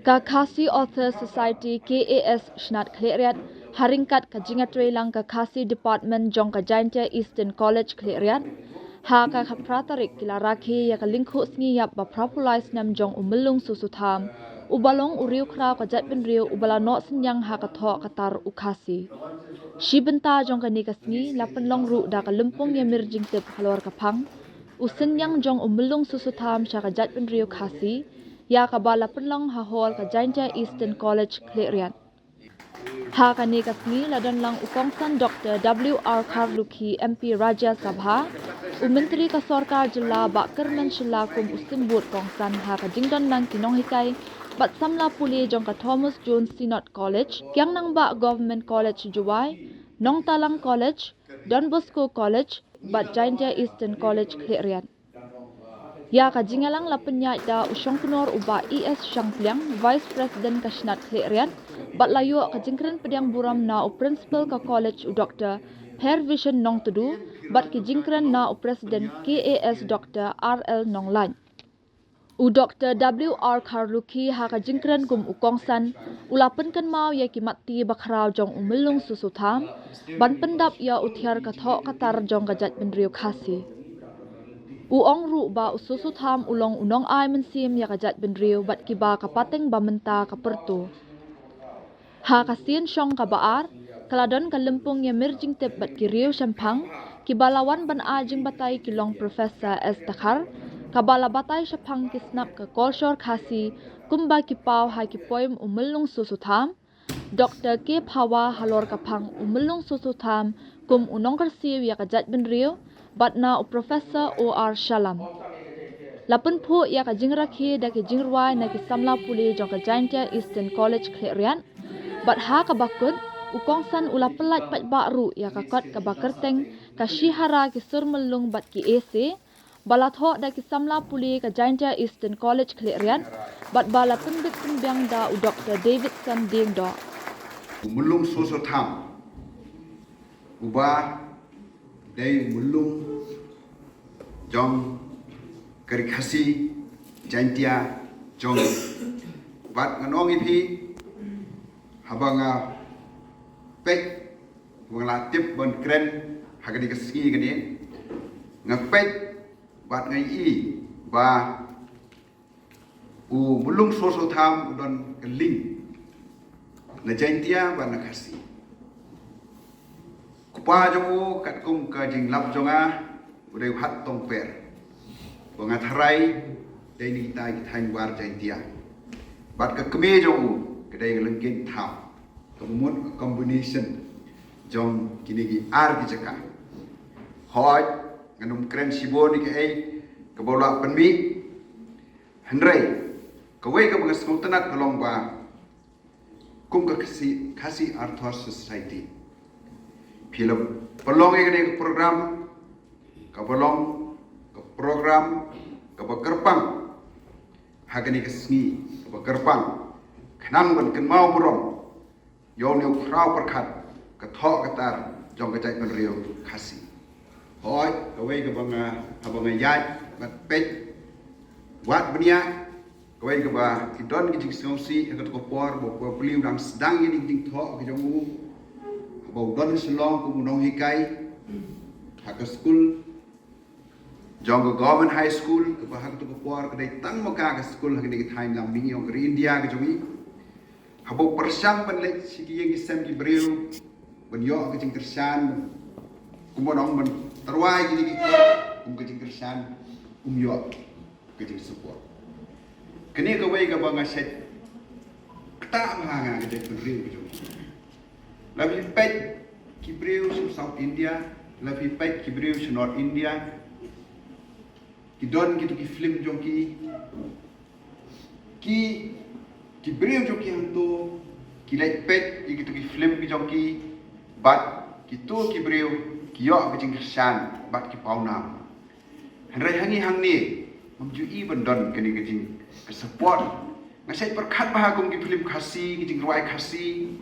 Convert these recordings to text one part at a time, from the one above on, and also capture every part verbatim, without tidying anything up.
Ka Khasi Authors Society, K A S, Shnat Khliehriat, ha ryngkat ka jingïatreilang ka Khasi Department jong ka Jaintia Eastern College Khliehriat, ha ka khatphra tarik ki la rakhe ïa ka lyngkhuh sngi ïap ba phra phew lai snem jong u Myllung Soso Tham, uba long u riewkhraw ka jaitbynriew uba la noh synñiang ha ka thoh ka tar u Khasi. Shi bynta jong kane ka sngi la pynlong ruh da ka lympung ïa mir jingtip halor ka phang u synñiang jong u Myllung Soso Tham sha ka jaitbynriew Khasi, ïa kaba la pynlong ha hall ka Jaintia Eastern College Khliehriat. Ha kane ka sngi la don lang u kongsan Doctor W R Kharlukhi, M P Rajya Sabha, u Myntri ka Sorkar Jylla Bah Kyrmen Shylla kum u symbud kongsan ha ka jingdon lang ki nonghikai bad samla pule jong ka Thomas Jones Synod College, Kiang Nangbah Government College Jowai, Nongtalang College, Don Bosco College bad Jaintia Eastern College Khliehriat. Ïa ka jingïalang la pynïaid da u shongknor u Bah E S Shangpliang, Vice President ka Shnat Khliehriat, bad la ïoh ka jingkren pdiang burom na u Principal ka College u Doctor Phervision Nongtdu, bad ki jingkren na u President K A S Doctor R L Nonglait. U Doctor W R Kharlukhi ha ka jingkren kum u kongsan, u la pynkynmaw ïa ki matti bakhraw jong u Myllung Soso Tham ban pyndap ïa u thiar ka thoh ka tar jong ka jaitbynriew Khasi. U ong ruh ba u Soso Tham u long u nongai mynsiem ïa ka jaitbynriew bad kiba ka pateng ba mynta ka pyrto. Ha ka sien shong kaba ar, ka la don ka lympung ïa mir jingtip bad ki riewshemphang, kiba la wan ban ai jingbatai ki long Professor S Dkhar, kaba la batai shaphang ki snap ka kolshor Khasi, kumba ki paw ha ki poem u Myllung Soso Tham, Doctor K Phawa halor ka phang u Myllung Soso Tham kum u nongkyrsiew ïa ka jaitbynriew, bad na u Professor O R Shallam. La pynphuh ïa ka jingrakhe da ki jingrwai na ki samla pule jong ka Jaintia Eastern College Khliehriat. Bad ha kaba kut, u kongsan u la pyllait paidbah ruh ïa ka kot kaba kyrteng Ka Shihara Ki Sur Myllung bad Ki Ese, ba la thoh da ki samla pule ka Jaintia Eastern College Khliehriat, bad ba la pynbit pynbiang da u Doctor Davidson Diengdoh. U Myllung Soso Tham, uba dei u Myllung jong ka Ri Khasi Jaintia jong ngi. Bad ngan ong ïa phi, haba nga peit, haba nga la tip ban kren ha kane ka sngi kane, nga peit bad nga ïohi ba u Myllung Soso Tham u don ka link na Jaintia bad na Khasi. Kpa jong u, katkum ka jinglap jong nga, u dei u Hat Tongper, ba nga tharai dei na kita ki thaiñ War Jaintia. Bad ka kmie jong u ka dei ka Lyngkeiñ Tham. Ka mut ka combination jong kine ki ar ki jaka. Hooid, ngan ym kren shibun ïa kaei kaba u la pynmih. Hynrei kawei kaba nga sngewtynnat ka long ba kum ka Khasi, Khasi Authors Society, phi la pynlong ïa kane ka program, kaba long ka program kaba kyrpang ha kane ka sngi, kaba kyrpang khnang ban kynmaw burom ïa une u khraw pyrkhat ka thoh ka tar jong ka jaitbynriew Khasi. Hooid, kawei kaba nga, haba nga ïaid bad peit wad bniah, kawei kaba ki don ki jingsngewsih ha kato ka por ba u Pop Lee u dang sdang ïa ki jingthoh ki jong u, haba u don Shillong kum u nonghikai ha ka skul jong ka Government High School, kaba ha kato ka por ka dei tang ma ka ka skul ha kane ka thaiñ lam mihngi jong ka ri India ka jong ngi. Haba u pyrshang ban leit sha ki ïing ki sem ki briew ban ïoh ka jingkyrshan, kumba ong, ban tyrwa ïa kine ki kot, kum ka jingkyrshan um ïoh ka jingsupport. Kane kawei kaba nga shait ktah ma nga ka jaitbynriew ka jong ngi. La phi peit ki briew sha South India, la phi peit ki briew sha North India, ki don kito ki film jong ki, ki, ki briew jong ki hangto ki leit peit ïa kito ki film ki jong ki, bad kito ki briew ki ïoh ka jingkyrshan bad ki pawnam. Hynrei hangne hangne ngam ju i ban don kane ka jing ka support. Nga shait pyrkhat bha kum ki film Khasi, ki jingrwai Khasi.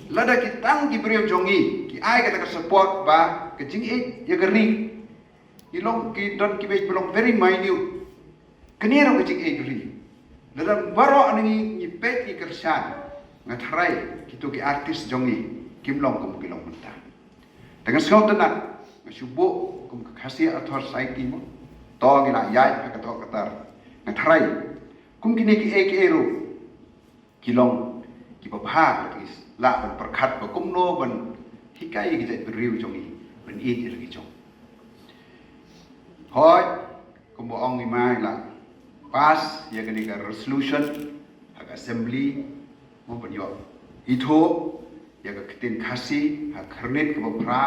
Lada ki tang ki briew jong ngi ki ai kata ka support ba ka jingïeit ïa ka ri, ki long ki don ki beit ba long very minute. Kane ruh ka jingïeit ri. Lada baroh na ngi ngi peit ngi kyrshan, nga tharai kito ki artist jong ngi kim long kum ki long mynta. Te nga sngewtynnat, nga shu buh kum ka Khasi Author Society mo. To ngi la ïaid ha ka doh ka tar. Nga tharai kum kine kiei kiei ruh ki long kiba bha, at least lah ban pyrkhat ba kumno ban hikai ïa ki jaitbynriew jong ngi ban ïeit ïa la ki jong. Hooid, kumba ong i Ma, i la pass ïa kane ka resolution ha ka assembly, mo, ban ïoh ithuh ïa ka ktien Khasi ha ka khyrnit kaba phra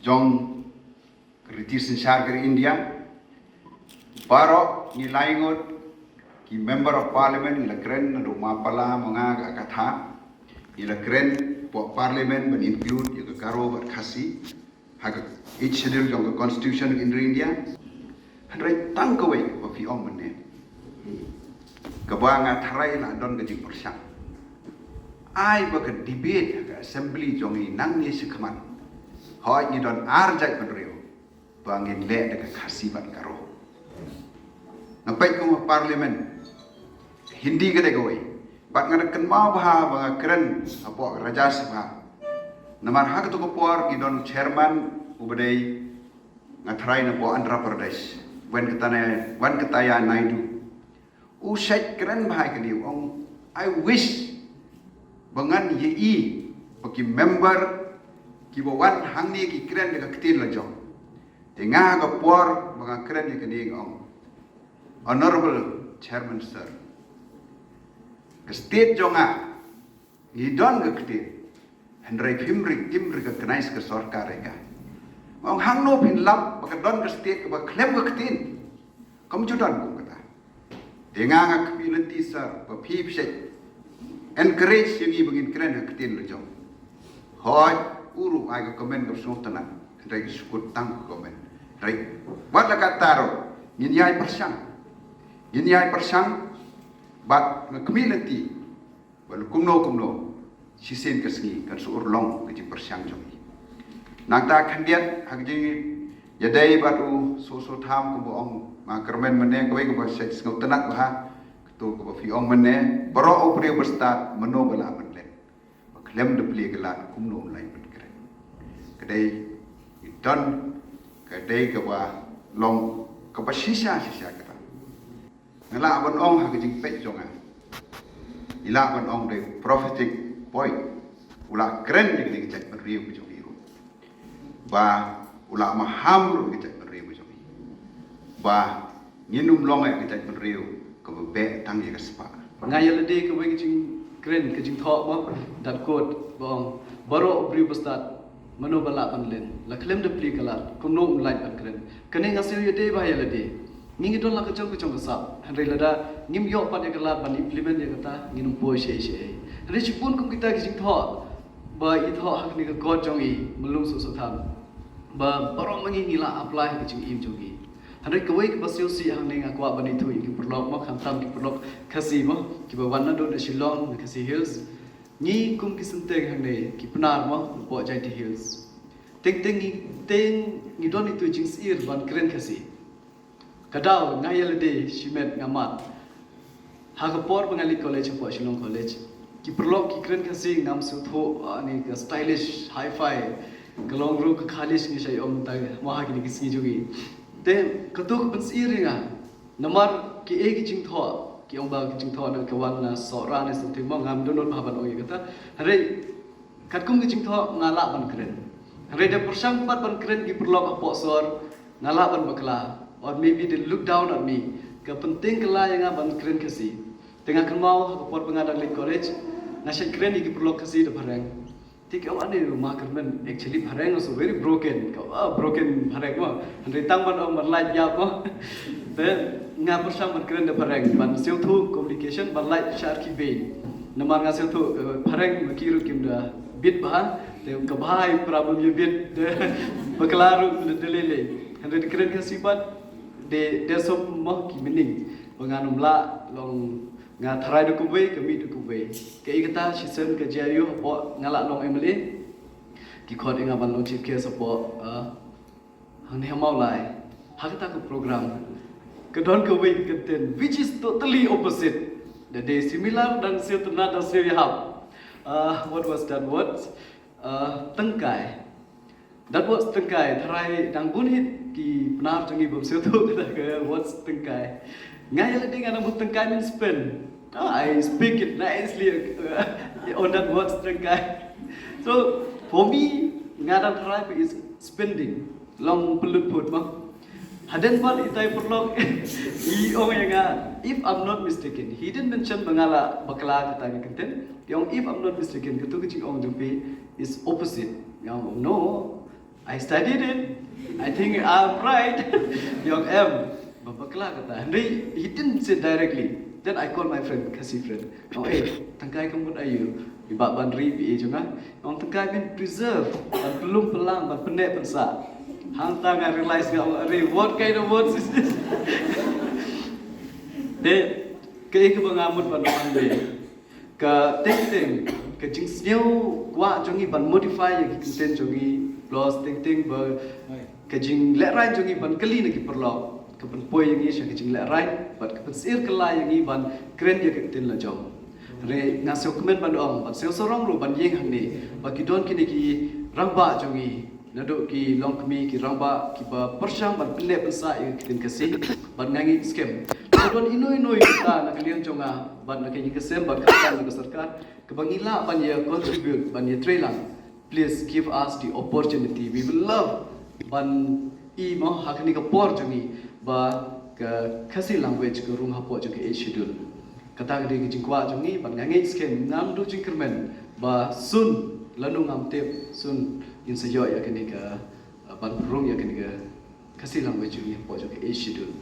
jong ka riti synshar ka ri India. Baroh ngi laingut ki member of parliament ngi la kren, naduh Ma Pala, ma nga, ka Katha, ngi la kren hapoh parliament ban include ïa ka Garo bad Khasi ha ka Eighth Schedule jong ka Constitution of India. Hynrei tang kawei ba phi ong mynne, kaba nga tharai la don ka jingpyrshang, ai ba ka debate ha ka assembly jong ngi nangne shakhmat, hooid ngi don ar jaitbynriew, ba ngin leh da ka Khasi bad Garo. Nga peit kum ha parliament, Hindi ka dei kawei. Bad nga da kynmaw bha ba nga kren hapoh Rajya Sabha. Namar ha kato ka por ngi don chairman uba dei, nga tharai, napoh Andhra Pradesh, Venkataya, Venkataya Naidu. U shait kren bha ïa kane, u ong, I wish ba ngan ïohi ba ki member kiba wan hangne ki kren da ka ktien la jong. Te nga ha ka por ba nga kren ïa kane nga ong, Honorable Chairman Sir, ka state jong nga ngi don ka ktien, hynrei phim ri, phim recognize ka sorkar ïa ka. Nga ong, hangno phin lap ba ka don ka state kaba khlem ka ktien? Kam ju don kum kata. Te nga, nga kyrmen lynti sir ba phi phi shait encourage ïa ngi ba ngin kren ha ka ktien la jong. Hooid, u ruh ai ka comment kaba sngewtynnat, hynrei ka shu kut tang ka comment. Hynrei wat la katta ruh ngin ïai pyrshang. Ngin ïai pyrshang bad nga kyrmen lynti ba kumno kumno shisien ka sngi kan sa urlong ka jingpyrshang jong ngi. Nangta khyndiat ha ka jingïadei bad u Soso Tham, kumba ong Ma Kyrmen mynne, kawei kaba shait sngewtynnat bha, kato kaba phi ong mynne, baroh u briew ba stad, mano ba lah ban len? Ba khlem da plie ka lad kumno un lait ban kren? Ka dei, i don, ka dei kaba long kaba shisha shisha kata. Nga lah ban ong ha ka jingpeit jong nga, i lah ban ong dei prophetic point. U la kren ïa kane ka jaitbynriew ka jong ngi ruh, ba u la maham ruh ka jaitbynriew ka jong ngi, ba ngin ym long ïa ka jaitbynriew kaba beh tang ïa ka spah. Nga ïa lade kawei ka jingkren, ka jingthoh mo, that quote ba ong, baroh u briew ba stad, mano ba lah ban len? La khlem da plie ka lad kumno un lait ban kren? Kane nga sngew ïadei bha ïa lade. Ngi ngi don la ka jong ka jong ka sap, hynrei lada ngim ïoh pat ïa ka lad ban implement ïa kata, ngin ym poi shaei shaei. Hynrei shibun kum kita ki jingthoh ba i thoh ha kane ka kot jong i, Myllung Soso Tham, ba baroh ma ngi ngi la apply ha ka jingim jong ngi. Hynrei kawei kaba sngewsih hangne nga kwah ban ïathuh ïa ki paralok mo, khamtam ki paralok Khasi mo, kiba wan naduh na Shillong, na Khasi Hills. Ngi kum ki synteng hangne, ki Pnar mo, napoh Jaintia Hills, teng teng ngi, teng ngi don itu i jingsyier ban kren Khasi. Ka daw nga ïa lade shimet nga mad, ha ka por ba nga leit college hapoh Shillong College, ki paralok ki kren Khasi, ngam sngewthuh, ah, ne ka stylish, hi-fi, ka long ruh ka khalish ngi shait ong mynta mo ha kine ki sngi jong ngi. Te kato ka pynsyier ïa nga. Namar kiei ki jingthoh, ki ong ba ki jingthoh na ka wan na Sohra ne something mo, ngam dohnud bha ban ong ïa kata. Hynrei katkum ki jingthoh nga lah ban kren. Hynrei da pyrshang pat ban kren ki paralok hapoh sor, nga lah ban bakla, or maybe they look down on me. Ka pynthikna ïa nga ban kren Khasi. Te nga kynmaw ha ka por ba nga dang leit college, nga shait kren ïa ki paralok Khasi da phareng. Te ki ong, ani ruh Ma Kyrmen actually phareng also very broken. Ka, ah, broken phareng mo. Hynrei tang ban ong ban lait ïap mo. Te nga pyrshang ban kren da phareng, ban sngewthuh communication, ban lait sha ar ki bei. Namar nga sngewthuh, eh, phareng ma ki ruh kim da bit bha. Te ka bha ïa para bym ïa bit de bakla ruh de lei lei. Hynrei da kren Khasi pat de de sop mo ki meaning. Ba ngan ym lah long nga tharai da kawei ka mih da kawei. Kaei kata shisien ka jia ïa u hapoh nga lah long M L A. Ki khot ïa nga ban long chief guest hapoh, ah, hangne ha Mawlai. Ha kata ka program ka don kawei ka ktien which is totally opposite. Da dei similar dang siew tynnad dang siew ïahap. Ah, what was that word? Ah, tyngkai. That word tyngkai, tharai dang bun hi ki Pnar jong ngi bym sngewthuh kata ka word tyngkai. Nga ïa lade nga nang bun tyngkai means spin. Ah, I speak it nicely, uh, on that word tyngkai. So for me, nga dang tharai ba is spending. Long pynlut phut mo. Hadien pat itai paralok i ong ïa nga, if I'm not mistaken, he didn't mention ba nga lah bakla kata ka ktien. I ong, if I'm not mistaken, katu ka jingong jong phi is opposite. I ong, no, I studied it. I think I'm right. I ong, em, ba bakla kata. Hynrei he didn't say directly. Then I call my friend, Khasi friend. I ong, eh, tyngkai ka mut aïu? I Bah Banri, P A jong nga. I ong, tyngkai mean preserve, ban pynlum pynlang, ban pynneh pynsah. Hangta nga realize nga ong, are, what kind of words is this? Te kaei kaba nga mut ban ong ne, ka teng teng ka jingsngew kwah jong ngi ban modify ïa ki ktien jong ngi, plus teng teng ba ka jinglehrain jong ngi ban kylli na ki paralok ka pynpoi ïa ngi sha ka jinglehrain bad ka pynsyier kylla ïa ngi ban kren ïa ka ktien la jong. Hynrei nga sngewkmen ban ong, ban sngewsarong ruh ban ïeng hangne ba ki don kine ki rangbah jong ngi, naduh ki longkmie, ki rangbah kiba pyrshang ban pynneh pynsah ïa ka ktien Khasi. Bad nga ngeit skhem ba don ino ino ïa kita na ka liang jong nga bad na ka ïing ka sem bad ka kam na ka sorkar kaba ngi lah ban ïa contribute, ban ïa trei lang. Please give us the opportunity. We will love ban i mo ha kane ka por jong ngi ba ka Khasi language ka rung hapoh jong ka Eighth Schedule. Kata ka dei ka jingkwah jong ngi bad nga ngeit skhem ngam duh jingkyrmen ba soon, lano ngam tip, soon ngin sa ïoh ïa kane ka, uh, ban rung ïa kane ka Khasi language jong ngi hapoh jong ka Eighth Schedule.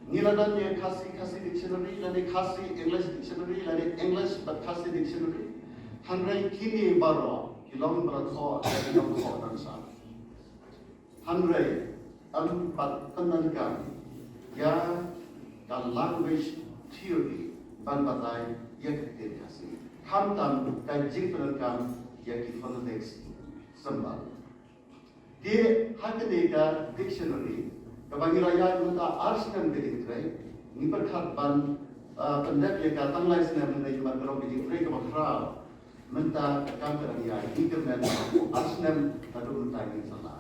Ngi la don ïa Khasi, Khasi dictionary, lane Khasi English dictionary, lane English bad Khasi dictionary. Hynrei kine baroh ki long ba la thoh, ki long thoh dang sah. Hynrei ym pat pyndonkam ïa ka language theory ban batai ïa ka ktien Khasi. Khamtam ka jingpyndonkam ïa ki phonetics symbol. Te ha kane ka dictionary kaba ngi la ïaid mynta ar snem ka jingtrei, ngi pyrkhat ban, ah, pyndep ïa ka tang lai snem, hynrei namar ka long ka jingtrei kaba khraw. Mynta ka kam ka dang ïaid, ngi kyrmen ar snem naduh mynta ngin sa lah.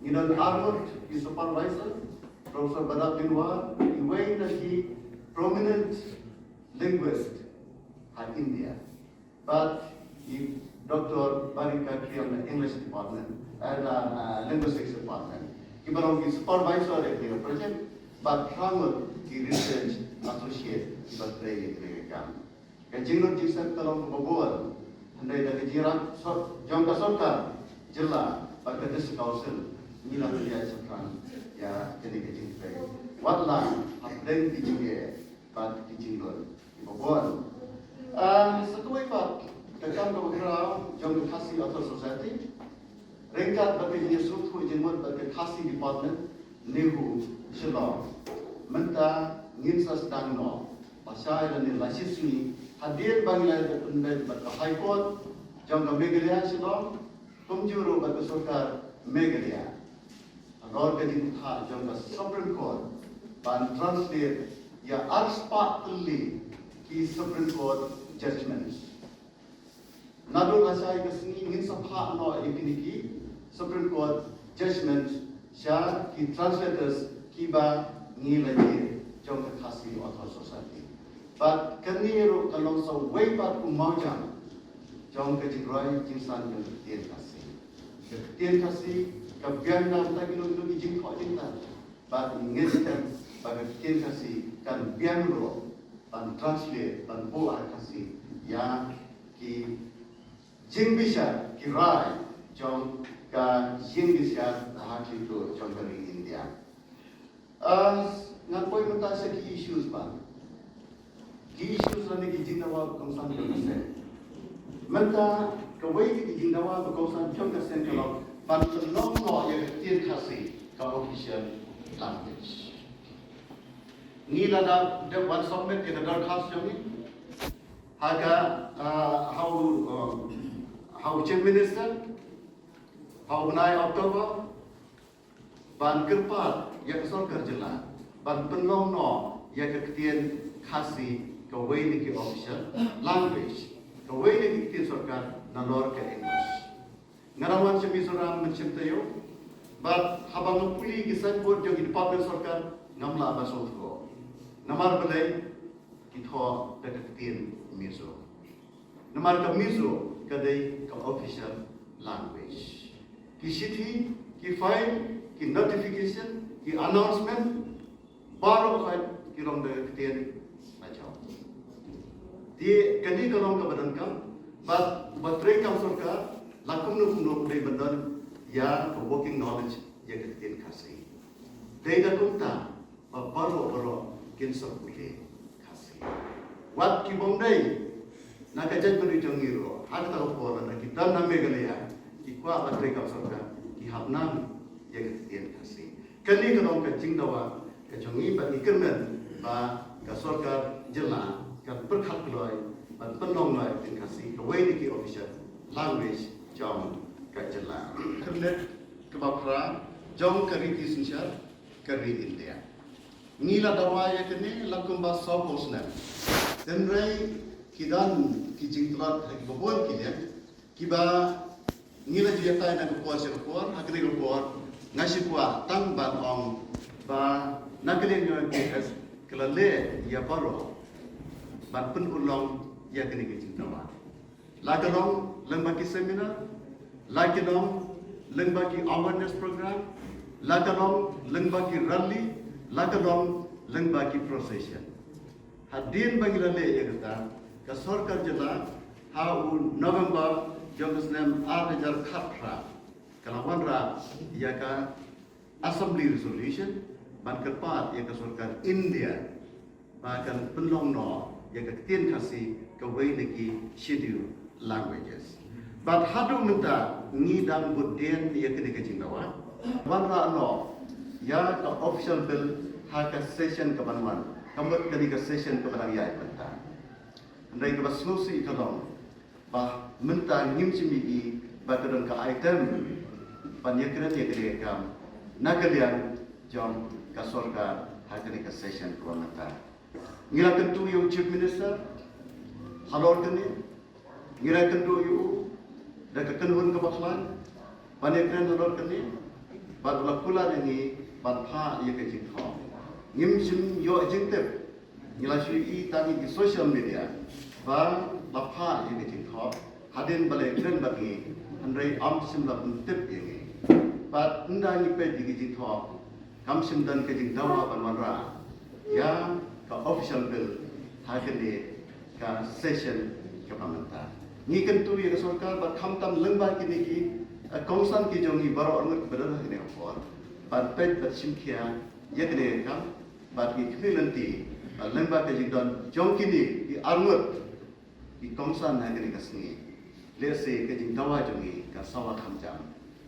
Ngi don ar ngut ki supervisor, Professor Badap Dingwar, iwei na ki prominent linguist ha India. Bad i Doctor Barika Kriam na English Department, eh, na, na Linguistics Department. Kiba long ki supervisor ïa kane ka project, bad phra ngut ki research associate kiba trei ïa kane ka kam. Ka jinglut jingsep ka long kaba bun, hynrei da ka jingïarap sor-, jong ka sorkar jylla bad ka District Council, ngi la pynïaid shaphrang ïa kane ka jingtrei. Wat la hapdeng ki jingeh bad ki jinglut kiba bun. Ah, sa kawei pat ka kam kaba khraw jong ka Khasi Author Society, ryngkat bad ka jingïasngewthuh jingmut bad ka Khasi Department, NEHU, Shillong. Mynta ngin sa sdang noh lashai lane lashisngi hadien ba ngi la ïa pynbeit bad ka High Court jong ka Meghalaya Shillong, kumjuh ruh bad ka sorkar Meghalaya. Halor ka jingthoh jong ka Supreme Court ban translate ïa arspah tylli ki Supreme Court judgments. Naduh lashai ka sngi ngin sa phah noh ïa kine ki Supreme Court judgments sha ki translators kiba ngi la jied jong ka Khasi Author Society. Bad kane ruh ka long sa wei pat u mawjam jong ka jingroi jingsan jong ka ktien Khasi. Ka ktien Khasi ka biang na bynta kino kino ki jingthoh jingthaw. Bad ngi ngeit skhem ba ka ktien Khasi kan biang ruh ban translate, ban buh ha Khasi ïa ki jingbishar, ki rai jong ka jingbishar ha khlieh jong ka ri India. Ah, ngan poi mynta sha ki issues ba. Ki issues lane ki jingdawa kongsan jong ka seng. Mynta Kawei ka jingdawa ba kongsan jong ka seng ka long ban pynlong noh ïa ka ktien Khasi ka official language. Ngi la da dep wan submit ïa ka dorkhas jong ngi ha ka, ah, ha u, um, ha u Chief Minister ha u bnai October, ban kyrpad ïa ka sorkar jylla ban pynlong noh ïa ka ktien Khasi kawei na ki official language, kawei na ki ktien sorkar nalor ka English. Nga dang wan sha Mizoram mynshem taïew, bad haba nga pule ki signboard jong ki department sorkar ngam lah ban sngewthuh. Namar balei? Ki thoh da ka ktien Mizo. Namar ka Mizo ka dei ka official language. Ki shithi, ki file, ki notification, ki announcement, baroh khoit ki long da ka ktien Mizo. Te kane ka long kaba donkam, bad uba trei kam sorkar la kumno kumno u dei ban don ïa ka working knowledge ïa ka ktien Khasi. Dei da kumta ba baroh baroh kin sa pule Khasi. Wat ki bym dei na ka jaitbynriew jong ngi ruh, ha kata ka por lada ki don na Meghalaya, ki kwah ban trei kam sorkar, ki hap nang ïa ka ktien Khasi. Kane ka long ka jingdawa ka jong ngi, bad ngi kyrmen ba ka sorkar jylla kan pyrkhat kloi ban pynlong noh ïa ka ktien Khasi kawei na ki official language jong ka jylla. Kyrmen kaba phra jong ka riti synshar ka ri India. Ngi la dawa ïa kane la kumba sawphew snem. Hynrei ki don ki jingtlot ha kiba bun ki liang kiba ngi la ju ïatai na ka por sha ka por, ha kane ka por nga shu kwah tang ban ong ba na ka liang jong ka MPS ka la leh ïa baroh ban pynurlong ïa kane ka jingdawa. La ka long lyngba ki seminar, la ka long lyngba ki awareness program, la ka long lyngba ki rally, la ka long lyngba ki procession. Hadien ba ngi la leh ïa kata, ka sorkar jylla ha u November jong ka snem ar hajar khatphra ka la wanrah ïa ka Assembly Resolution ban kyrpad ïa ka sorkar India ba kan pynlong noh ïa ka ktien Khasi kawei na ki schedule languages. Bad haduh mynta ngi dang bud dien ïa kane ka jingdawa. Wanrah noh ïa ka official bill ha ka session ka ban wan, ka mut kane ka session ka ban ïaid mynta. Hynrei kaba sngewsih ka long ba mynta ngim shym ïohi ba ka don ka item ban ïakren ïa kane ka kam na ka liang jong ka sorkar ha kane ka session kaba mynta. Ngi la kyntu ïa u Chief Minister halor kane, ngi la kyntu ïa u da ka kynhun kaba khlaiñ ban ïakren halor kane, bad u la kular ïa ngi ban phah ïa ka jingthoh. Ngim shym ïoh jingtip, ngi la shu ïohi tang ha ki social media ba la phah ïa ka jingthoh hadien ba la ïakren bad ngi, hynrei ym shym la pyntip ïa ngi. Bad ynda ngi peit ïa ka jingthoh, kam shym don ka jingdawa ban wanrah ïa ka official bill ha kane ka session kaba mynta. Ngi kyntu ïa ka sorkar bad khamtam lyngba kine ki, eh, kongsan ki jong ngi baroh arngut kiba don ha kane ka por ban peit bad shim khia ïa kane ka kam, bad ngi khmih lynti ba lyngba ka jingdon jong kine ki arngut ki kongsan ha kane ka sngi, lehse ka jingdawa jong ngi kan sawa kham jam.